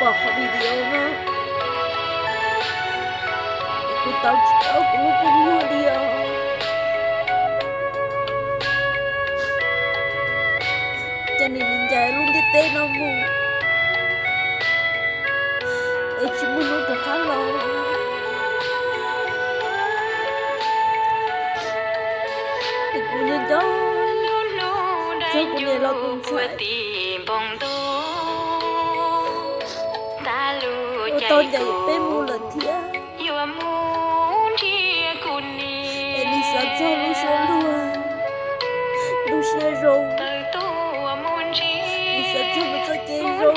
pom qhov video no, kuv tau tsis tau kuv lub kua muag li os. Ces nws ncaim lub ntiaj teb no mus, es tsis muaj hnub rov qab los. Es kuv nco nco txog kuv niam laus tus ntxhais, uas tau ncaim peb mus lawm thiab. Es nws xav txog lub suab luag, lub siab zoo, nws xav txog nws txoj kev zoo.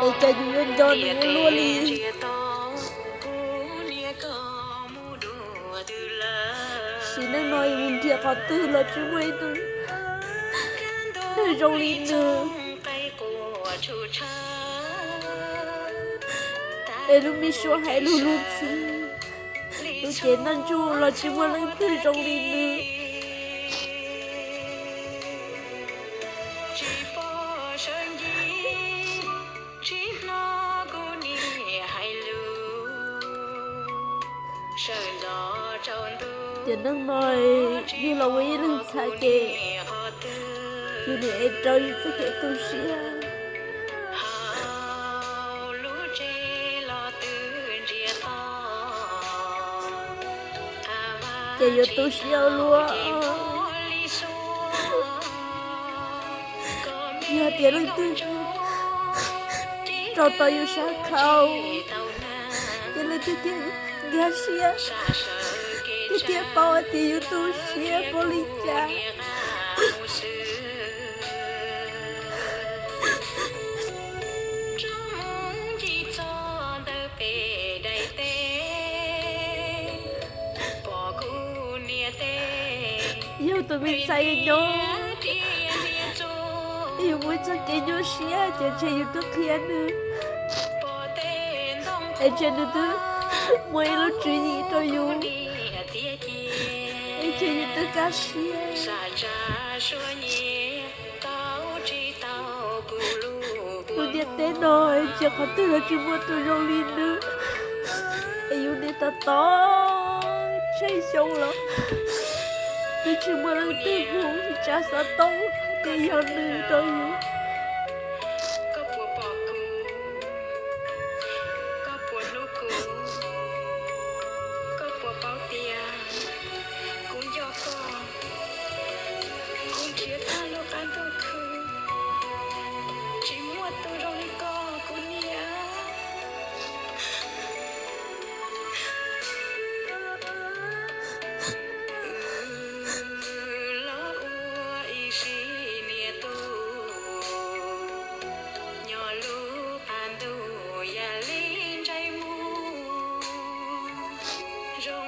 Es cas yus yuav nco nws ua luaj li. Sim neej no yus nrhiav qhov twg los tsis muaj ib tug neeg zoo li nws. Es lub me suab hais lug lug txhij, lub cev ntaj ntsug los tsis muaj leej twg zoo li nws. Tiam neej no yus los ua ib leeg ntxhais ces yus niam ev raws yus txoj kev tu siab, ces yuav tu siab ua luaj. Yog tias leej twg rau tau yus sab khau, ces leej twg thiaj nkag siab, thiaj thiaj paub hais tias yus tu siab npaum li cas. Yog tus me ntxhais nyob, yus muaj txoj kev nyuaj siab ces ntshe yus twb qhia nws, es ntshe nws twb muaj ib lub tswv yim rau yus, es ntshe yus twb kaj siab. Lub ntiaj teb no tsis qhov twg los tsis muaj tus zoo li nws. Es yus niam tos tos tsheej xyoo los twb tsis muaj leej twg hu tsa xov tooj tias yog nws rau yus. Koj puas pom kuv? Koj puas hlub kuv? Koj puas paub tias kuv nco koj? Kuv nrhiav tag lub qab ntuj khwb, tsis muaj tus zoo li koj kuv niam. Los ua ib sim niam tub, nyob lub qab ntuj yam li ntsej muag zoo